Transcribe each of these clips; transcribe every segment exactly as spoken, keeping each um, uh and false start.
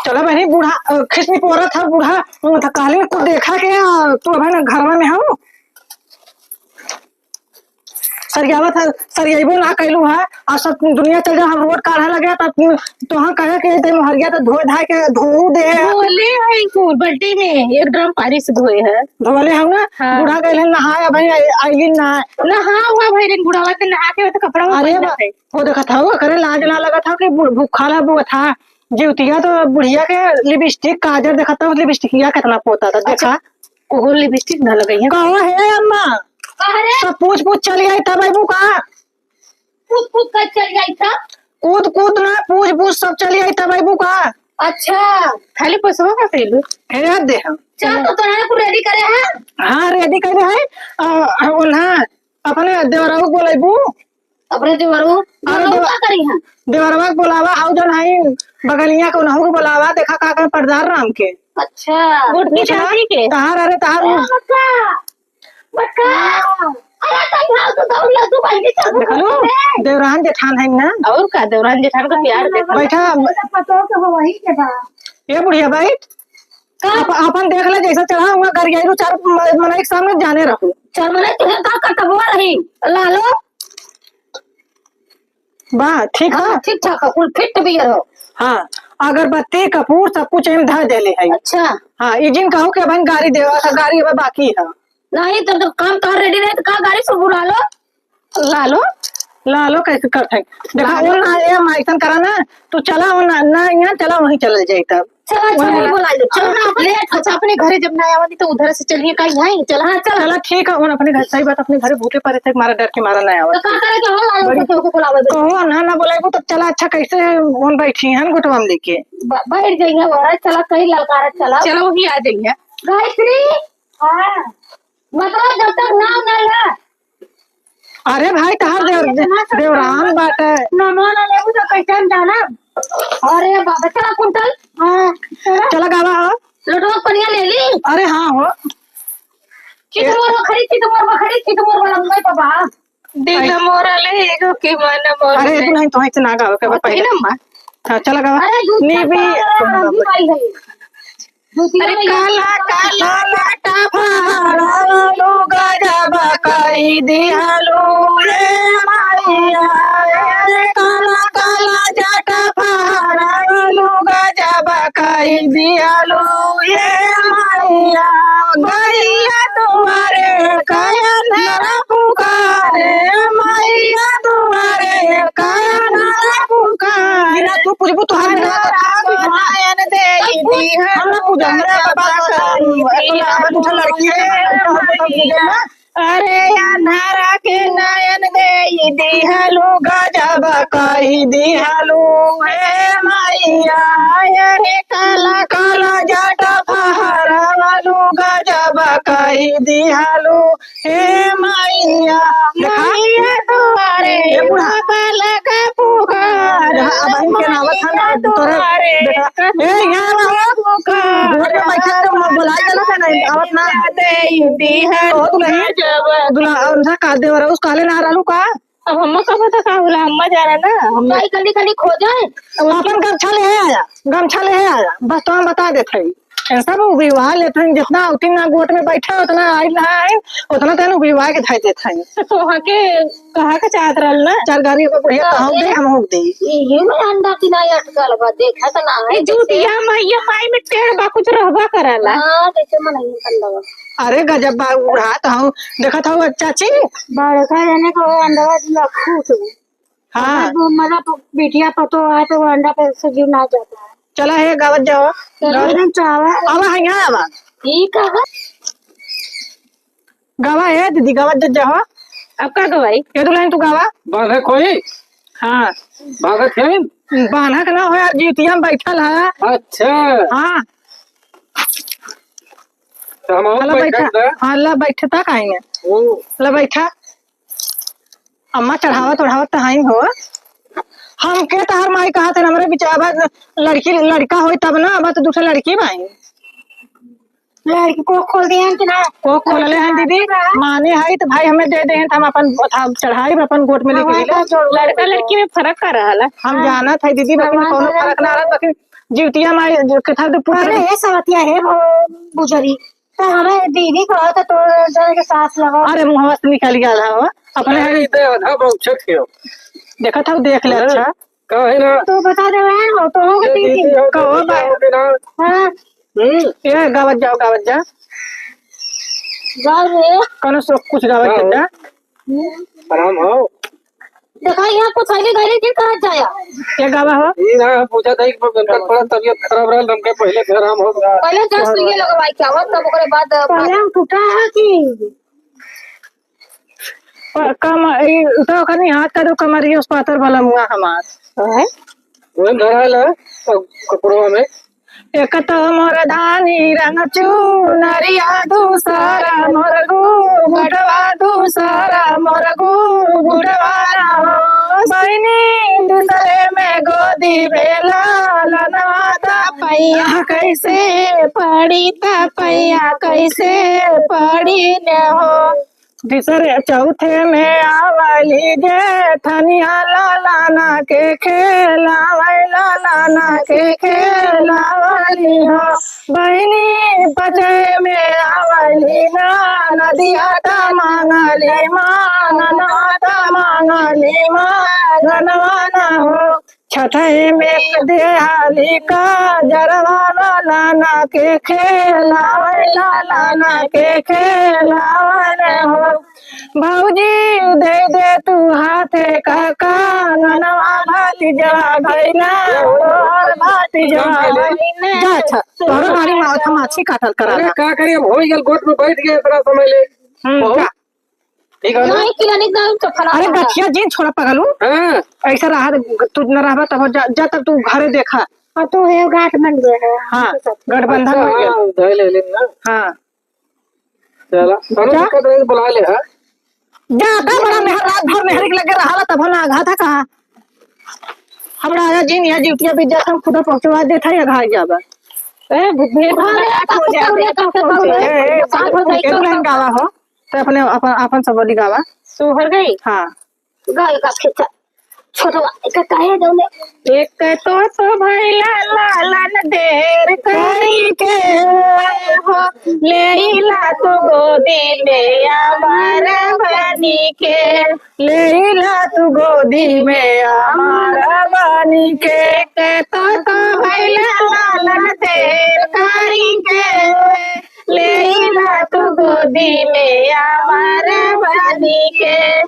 चला बहिनी, बूढ़ा, अ, खिसनी पोरत है बूढ़ा, अ, त कहली कुछ देखा के, अ, तू अबे ना घरवा में हऊ। सरियावत है, सरियाइबो ना कैलू है, आ सब दुनिया चल जा, हम रोड काढ़े लगे, तब तोहाँ कहे के ते मोहरिया तो धोए धाए के धो दे। धोले है कुल बल्टी में, एक ड्रम पानी से धोए है। धोले हऊ ना? हाँ। बूढ़ा गइल है नहाए, अबे आई-, आइली ना। नहा हुआ भाई, दिन बुढ़ावा के नहा के तो कपड़ा अरे बदलना बा-, है। हो देखत हऊ, ओकरे लाज ना लगत हऊ कि बु-, भूखा ला बुआ था। जीवतिया तो बुढ़िया के लिपस्टिक, काजर देखत हऊ, लिपस्टिकिया कितना पोता था, अच्छा, देखा। ओहो लिपस्टिक ना लगई है। कहो हे अम्मा, का रे? सब पूछ पूछ चली आई तब अइबू का? कूद कूद कर चल जाई था। कूद कूद ना, पूछ पूछ सब चली आई तब अइबू का? अच्छा। खाली पोसवा का कइलू? हे दे हम। चल तो तोरा कुल रेडी करे है। हाँ, रेडी करे है। आ, आ, ओन्हा अपने देवराऊ के बोलैबू। अपने देवरू, अरे देवरू देव-, का करी है? देवरवा के बोलावा, हाउ जौन है बगलिया के उनहू के बोलावा, देखा का का पर्दार राम के। अच्छा। गोटकी देखा, चाची के। तहार, अरे तहार ए, बक्का, बक्का। अरे तई हाउ तो दौड़ ला, तू बहिनी चल देखलू, बे। देवरान जेठान है ना। और का, देवरान जेठान का प्यार देखो। बैठा। पतो तो हो वही के बा। ए बुढ़िया बैठ। का? आप, आपन देख ले, जैसा चढ़ा हुआ गरियाइलू चार म-, मनई के सामने जाने रखू। चार मनई तुहे का कटबुआ रही, लालो? बा, ठीक हाँ, है? ठीक ठाक है, कुल फिट बियर हो। हाँ, अगरबत्ती, कपूर, सब कुछ एम धर देले है। अच्छा। हाँ, ई जिन कहू के अबहिन गाड़ी देवा, गाड़ी अब बाकी है। नहीं, तो, तो काम तोहर रेडी रहे, तो का गाड़ी से बुला लो? लालो, लालो कैसे करत है? देखा, लालो। वो ना, ये हम ऐसन करा ना, तू चला, वो ना, ना, यहाँ चला, वहीं चलल जाई तब। चला, अच्छा, वहीं। नहीं बोला लो। चलो ना, आप लेट हो, अच्छा, अपने घरे जब ना आवा, नहीं तो उधर से चलिए, कहीं है, चला। हाँ, चला। चला, ठीक है, उन अपने घर, सही बात, अपने घरे भूखे परे थे, मारा डर के मारा ना आवा। तो का करे के हो, लालो, बड़ी तो को बुलावे दे। कहो, ना, ना बोलाइबू, तब चला, अच्छा, कैसे उन बैठी हैं, गुटवा में लेके? ब-, बैठ जाइए, वो है, चला, कहीं ललकारा, चला। चलो, वही आ जाइए। गायत्री, हाँ, मतलब, जब तक नाम ना ला, अरे भाई, तहार देव-, अरे, इतना सब देवरान बाटे। नमो ना लेबू तो कैसे हम जानब? अरे बाबा, चला कुंटल। हाँ, चला। चला गावा हो। लोटवा पनिया ले ली। अरे हाँ हो। चितमोर बखरी, चितमोर बखरी, चितमोर वाला मुंबई बाबा। दिल मोरा ले एगो के मन मोर अरे, ले। दुल्हन, तो ऐसे ना गावे के और पहले। कही ना माँ। हाँ, चला गावा। अरे, दूध नीबी। चला, हम भी भाई है। अरे काला काला लाटा फहरावलू गजब कई दिहलू रे मैया। अरे काला काला जटा फहरावलू गजब कई दिहलू रे मैया। गैया दुआरे कया नरा पुकारे मैया दुआरे कया नरा पुकारे। बिना तू पूछबू तोहार बिना। नयन देई दिहलू हमरा पूजा, हमरा बाबा का, तू ना, तू लड़की है, हम तो पूजे ना। अरे अंधारा के नयन देई दिहलू गजब कई दिहलू हे मैया। अरे काला काला जटा फहरावलू गजब कई दिहलू हे मैया, देखा? मैया दुआरे ए बूढ़ा। बालक पुकार। यहाँ अब हम के नावत है ना, मैया तोरे दुआरे। बेटा। ए, यहाँ आवा हो। पुकार। घर में बैठा तो मैं बुलाई देना था, नहीं, आवत ना। दे दिहल ओ, तू नहीं। जब दुल्हा, उनका का देवर, उस काले ना रहलू का? अब हम का पता का होला, हम जाना ना। हम भाई, कली कली खोजे। अपन गमछा ले आया, गमछा ले आया, बस तो हम बता देते हैं। सब उबिवा लेत हन, जितना उठिन ना गोट में बैठा, उतना आइल ना आइल, उतना तन उबिवा के धइ देत हन। तो तोहा के कहा के चाहत रहल ना? चार गाड़ी को बुढ़िया तो कहाँ दे, ये हम हो दे। ये में अंडा की ना अटकल बा, देखा तो ना है ए, जैसे। जूतिया मैया माई में टेढ़ बा, कुछ रहबा करला। हाँ, जैसे मन ही अंडा बा। अरे गजब बा, उड़ा तो हम देखत हूँ चाची। बड़का जाने को अंडा दिया खूब। हाँ। अगर वो मतलब बिटिया पतो आए तो वो अंडा पे से जीव ना जाता है। चला हे गावत जाओ। चलो। गावत एकदम चावा। आवा है यहाँ आवा। ठीक है। गावा है दीदी, गावत जाओ। अब का गवाई? ये तो लाइन तू गावा। बांधे कोई? हाँ। बांधे खेन? बांधा के ना हो यार, जीतिया में बैठल है। अच्छा। हाँ। तो हम और चलो बैठे बैठा। थे। हाँ, ला बैठता काहे ने? ओ। ला बैठा। अम्मा चढ़ावत ओढ़ावत त हई हो। हमके तहर माई कहत है, हमरे बिचावा लड़की, लड़का होई तब ना, अब तो दूसरा लड़की बाई। लड़की को खोल दिया कि ना? को खोलले हैं दीदी, माने है तो भाई हमें दे दे हैं, तो हम अपन उठा चढ़ाई अपन गोट में लेके भगवान गइले। का जोड़ लड़का लड़की में फर्क का रहल है? हम हाँ। जानत है दीदी, लेकिन भगवान कोनो का फर्क ना रहल, लेकिन जिउतिया माई जो के था तो पुत्र अरे, ये सवतिया है, वो बुजरी। तो हमें दीदी को तो तोड़ जाने के सास लगा। अरे, मुहवा से निकल गया था वो। अपने अरे, इधर आधा बहुत छत के हो। देखा था, वो देख ले, हाँ, अच्छा। का है ना? तो बता दे रहे हो, तो होगा ये दीदी। दीदी हो, कहो दीदी भाई। हो बिना। हाँ। हम्म। ये गावत जाओ, गावत जा। गाओ रे। कौनो सो कुछ गावत हाँ। जा। हम्म। आराम हो। देखा, यहाँ कुछ हरी गरी की कहत जाया। ये गावा हो? ये ना, पूछा था, एक बार उनका थोड़ा तबीयत खराब रहा, हमके पहले से आराम हो गया। पहले दस दिन ये लगवाई क्या हो, तब ओकरे बाद पहले हम टूटा है कि प-, कम, ई, उ तो ओकनी हाथ का तो कमरियो पातर वाला मुआ हमार। हैं? वही धराल है, तो कपड़वा में। एक तो मोर धानी रंग चुनरिया, दूसरा मोर घुघुटवा, दूसरा मोर घुघुटवा ना हो। बहिनी दूसरे में गोदी में लालनवा, त पैया कैसे पड़ी, त पैया कैसे पड़ी न हो। तीसरे चौथे में आवली जेठनिया, लालना के खेलावै, लालना के खेलावली हो। बहिनी पचे में आवली ना नदिया, त मांगली मांगना, त मांगली मांगनवा ना हो। छठे में देहाली का जरवा, लालना के खेलावै, लालना के खेलावै हो। भौजी दे दे तू हाथे का कंगनवा, भाती जवा भैना, तोहर भाती जवा भैना। जा, अच्छा, तोहरो गाड़ी में आवत हम माछी काटल करा अरे, ला। का करी, अब हो गल, गोट में बैठ गए इतना समय ले। हम्म, बहुत जा। ठीक है ना? नहीं, किराने का दाम तो फला अरे, फला। गठिया जिन छोड़ा पगलू। हाँ। ऐसा रहा, तू न रहबा तब जा, जा तब तू घरे देखा। अब तो है गांठ बन गया है। हाँ, गठबंधन अच्छा, हो गया। हाँ, धोए ले लेन ना। हाँ। चला, कोनो जा। दिक्कत नहीं, बुला ले, हाँ। जा, का बड़ा मेहर, रात भर मेहर के लगे रहा, तब ना आघा था कहाँ? हमरा आया जिन यहाँ जिउतिया बीत जाता, हम खुदा पहुँचवा देता है, आघा जाबा। ए, भे-, भे-, अरे, रात हो जाए। ए, ए, सात हो जाए। सात हो जाए। एक लाइन गावा हो। तो अपने, अपन, अपन सब बोली गावा। सुहर गई? हाँ। गाय का खेत छोटवा के कहे दो ने। एक तो तो भैला लालन देर करी के हो, लेइला तू गोदी में अमर बनी के, लेइला तू गोदी में अमर बनी के। एक तो तो भैला लालन देर करी के, लेइला तू गोदी में अमर बनी के।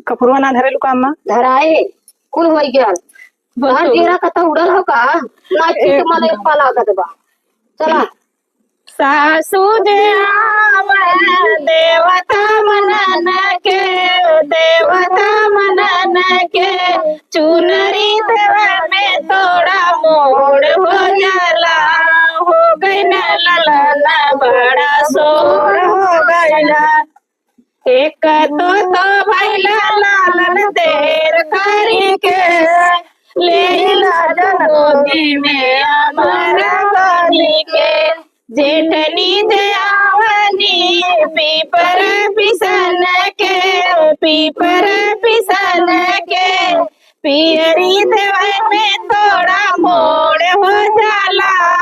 कपड़वा ना धरेलू का अम्मा? धराए, कुल होई गया। बस तोहार हो। जेरा कतौ उड़ल हो का? ना ए, चित मन एक पा लागत बा। चला। सासू जे आवे देवता मनन के, देवता मनन के, चुनरी देवे में थोड़ा मोड़ हो जाला। हो गई ना ललना बड़ा शोर हो गई ना। एक तो तो भैला लालन देर करी के, लेइला जन गोदी में अमर बनी के। जेठनी जे आवनी पीपर पिसन के, पीपर पिसन के, पियरी देवे में थोड़ा मोड़ हो जाला।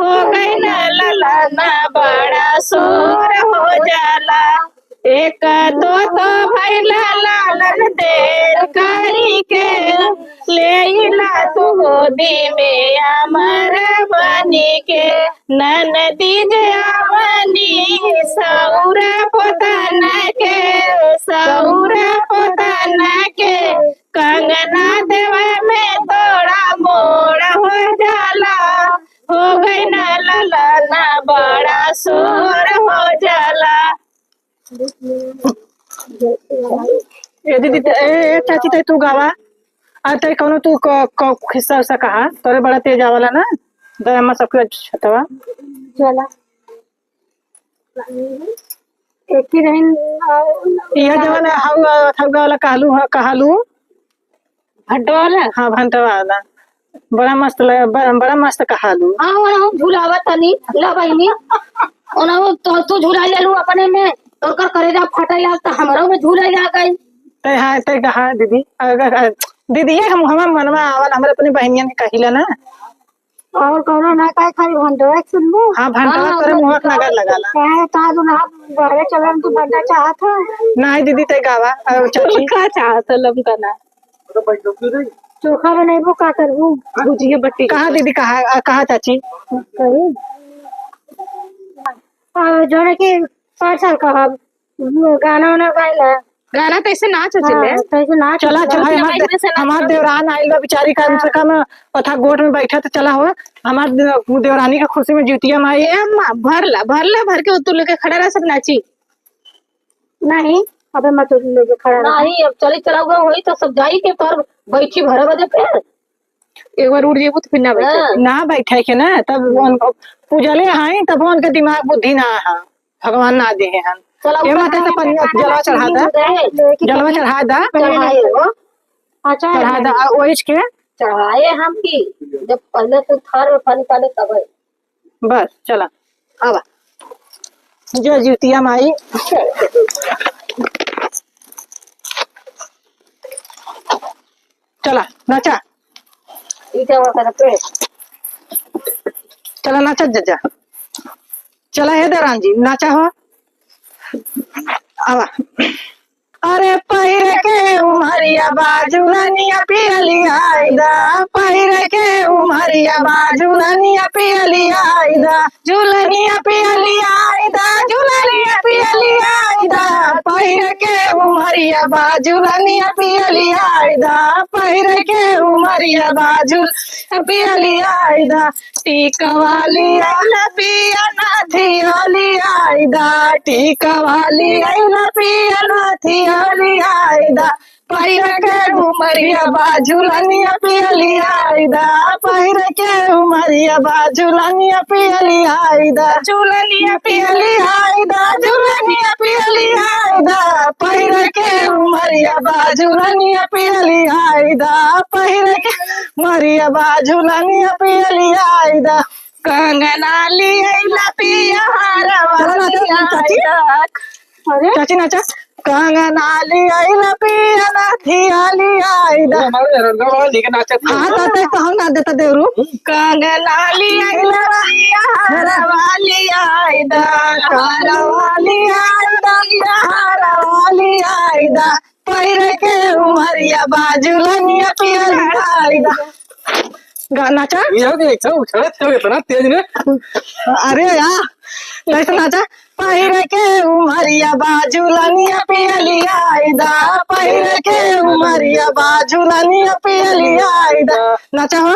हो गई ना ललना बड़ा शोर हो जाला। एक तो तो भैला लालन देर करी के, लेइला तू गोदी में अमर बनी के। ननदी जे आवनी सौरा पोतन के, सौरा पोतन के, कंगना देवे में थोड़ा मोड़ हो जाला। हो गई ना ललना बड़ा शोर हो जाला। ए दीदी, त-, ए, ए चाची, त तू गावा। आ, त कौनो तू क-, क-, खिस्सा उस्सा कहा, तोरे बड़ा तेज आवाला ना, दया मा सबके छतवा। चला। एक ही रहिन, आ, यह जवन हौ, हौ वाला कहलू, हाँ, कहलू। भंटवा वाला? हाँ, भंटवा वाला। बड़ा मस्त लग-, ब-, बड़ा मस्त कहालू। हाँ, ओना हम झुलावा तनी, ला बहिनी। ओना वो तो तू झुला लेलू अपने में, तोर कर करेजा फटे लाग, त हमरो में झूले लाग गई। ते हाँ, ते कहा दीदी। अगर, अ, दीदी, ये हम, हमार मनवा आवल, हमरे अपनी बहिनियन के कहिला ना। और कौनो ना कहे, खाली भंडवा सुनबू? हाँ, भंडवा हाँ, तोरे मुँह के नगर लगाला। काहे, तोहार दुल्हा बहरे चलन, तू भंडा चाहत हो? नहीं दीदी, ते गावा, और चाची। का चाहत हो, लमका ना? चोखा बनैबू, का करबू? भुजिया बट्टी। कहाँ दीदी, कहाँ, आ, कहाँ चाची? कहीं। और जौन कि पाँच साल का हम गाना वाना गाइला। गाना तो ऐसे नाच हो चले। हाँ, तो ऐसे नाच चला, हो चला, चले। हमार दे-, हमार देवरान आइल बा बेचारी, कम से कम पथा गोट में बैठा तो चला हो। हमार दे-, देवरानी के खुशी में जिउतिया माई। ए अम्मा, भर ला, भर ला, भर के तू लेके खड़ा रह, सब नाची। नहीं, अबे मत लेके खड़ा रह। नहीं, अब चली चला हुआ होई तो सब जाई के तोर बैठी भर बजे फिर। एक बार उठ जेबू तो फिर ना बैठे। हाँ। ना बैठे के ना, तब उनको पूजले हैं, तब उनके दिमाग बुद्धि ना है। भगवान ना देहे हन। चला, ए माता, तो पनिया जलवा चढ़ा दा। जलवा चढ़ा दा। चढ़ाए हो। अच्छा, चढ़ा दा, आ, ओइस के। चढ़ाए हम की, जब पहले तू थार में पानी पाले तब है। बस, चला, आवा। जय जिउतिया माई। चला, नाचा। ई का बात है रे? चला, नाचा, जा, जा। चला, हे दरान जी, नाचा हो। आवा। अरे, पहिरे के उमरिया बा, झुलनिया पियली आई दा। पहिरे के उमरिया बा, झुलनिया पियली आई दा। झुलनिया पियली आई दा, झुलनिया पियली आई दा। पहिरे के उमरिया बा, झुलनिया पियली आई दा। पहिरे के उमरिया बा, झुलनिया पियली आई दा। टीका वाली आई दा, पिया नाथी वाली आई दा। टीका वाली आई दा, पिया नाथी वाली आई दा। पहिर के उमरिया बा, झुलनिया पियली आई दा। पहिर के उमरिया बा, झुलनिया पियली आई दा। झुलनिया पियली आई दा, झुलनिया पियली आई दा। पहिर के उमरिया बा, झुलनिया पियली आई दा। पहिर के उमरिया बा, झुलनिया पियली आई दा। कंगना ली आइला पिया हारवा ली आई दा। अरे? चाची नाचा। कंगना ली आइला पिया नाथिया ली आई दा। हमारे रंगवा वाली के नाचत हाँ, है। ताते कहूँ ना देता देवरू। कंगना ली आइला पिया हारवा ली आई दा। हारवा ली आई दा, हारवा ली आई दा। पहिरे के उमरिया बा, झुलनिया पियली आई दा। गा-, नाचा। ये हो गया, अच्छा, उछाले थे इतना तेज में। अरे यार, कैसे नाचा? पहिरे के उमरिया बा, झुलनिया पियली आई दा। पहिरे के उमरिया बा, झुलनिया पियली आई दा। नाचा हो।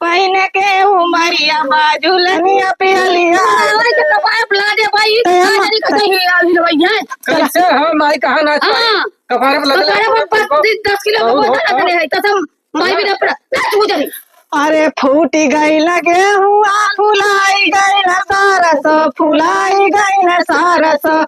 पहिने के उमरिया बा, झुलनिया पियली आई दा। भाई, तो कपार पे लगा दे भाई। तो हम ना जानी कैसे ही अभी भैया। कैसे हो माई, कहाँ ना हाँ। कपार पे लगा कपार पे दे। पाँच, दस किलो का बहुत बोतल होता। रखले है, कसम। माई भी डपरा, ना तू जानी। अरे फूटी गइल गेहुआ, फुलाई गइल सरसो, फुलाई गइल सरसो।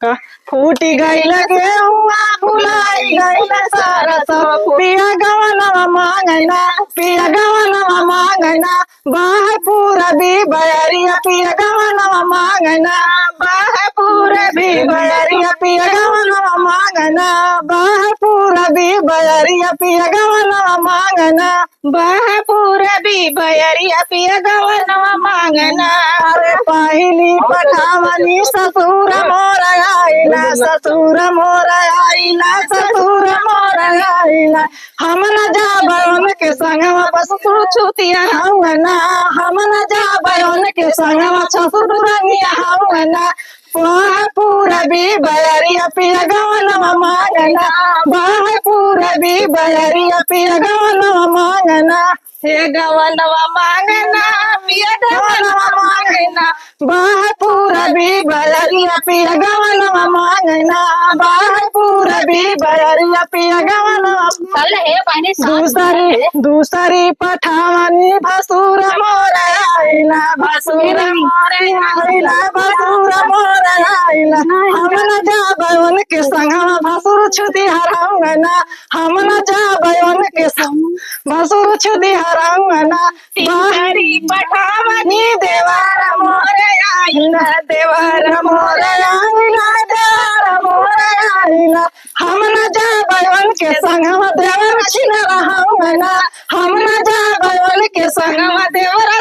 का? फूटी गइल गेहुआ, फुलाई गइल सरसो। पिया गवनवा मांगना, पिया गवनवा मांगना। बाह पूरबी बयरिया पिया गवनवा मांगना। बाह पूरबी बयरिया पिया गवनवा मांगना। बाह पूरबी बयरिया पिया गवनवा मांगना। बाह पूरबी बयरिया पिया गवनवा मांगना। अरे पहिली पठावनी ससुर मोर आइला, ससुर मोर आइला, ससुर मोर आइला। हम न जाब उनके संगवा ससुर छुतिया हउअना। हम न जाब उनके संगवा ससुर दुरनिया हउअना। बाह पूरबी बयरिया पिया गवनवा मांगना। बाह पूरबी बयरिया पिया गवनवा मांगना। हे गवनवा मांगना, पिया गवनवा मांगना। बाह पूरबी बयरिया पिया गवनवा मांगना। बाह पूरबी बयरिया पिया गवनवा। चल हे, पानी साफ दूसरी, दूसरी पठावनी भसुर मोर आइला, भसुर मोर आइला, भसुर मोर आइला। हम न जाब उनके संगवा भसुर छुतिया हउअना। हम न जाब उनके संग भसुर छुतिया हउअना। तीसरी पठावनी देवर मोर आइला, देवर मोर आइला, देवर मोर आइला। हम न जाब उनके संगवा देवर छिनरा हउअना। हम न जाब उनके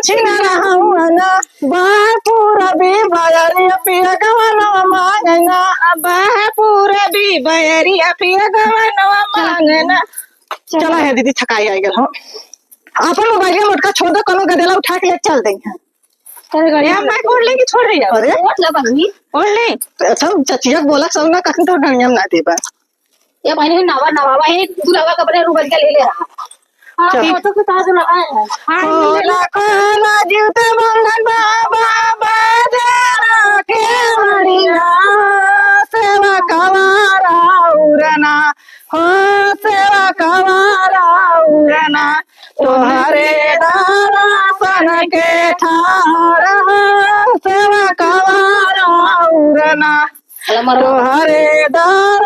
छिनरा हउअना। बहे पूरबी बयरिया पिया गवनवा मांगना। बहे पूरबी बयरिया पिया गवनवा मांगना। चला है दीदी, थकाई आइ गल हो। आपन मोबाइल मोटका छोड़ दो, कोनो गदेला उठा के ले चल देइहैं। अरे, गाड़ी यार, में मैं ओढ़ लेंगी, छोड़ रही है। अरे? ओढ़ ला बहिनी। ओढ़ ले। अच्छा, चचिया बोला सब ना, कखन तो डंडिया में ना देबा। ये बहिनी नवा नवा है, दुलवा कपड़े रू बन के ले ले रहा। हाँ, चल। फोटो के साथ लगा है। हाँ, कोला कोला जीवते बंधन बाबा, बाबा दे राखे मरिया, सेवा कवारा उरना। हो सेवा कवारा उरना, तोहरे दरसन के ठार हो, सेवा कवारा उरना। तोहरे दर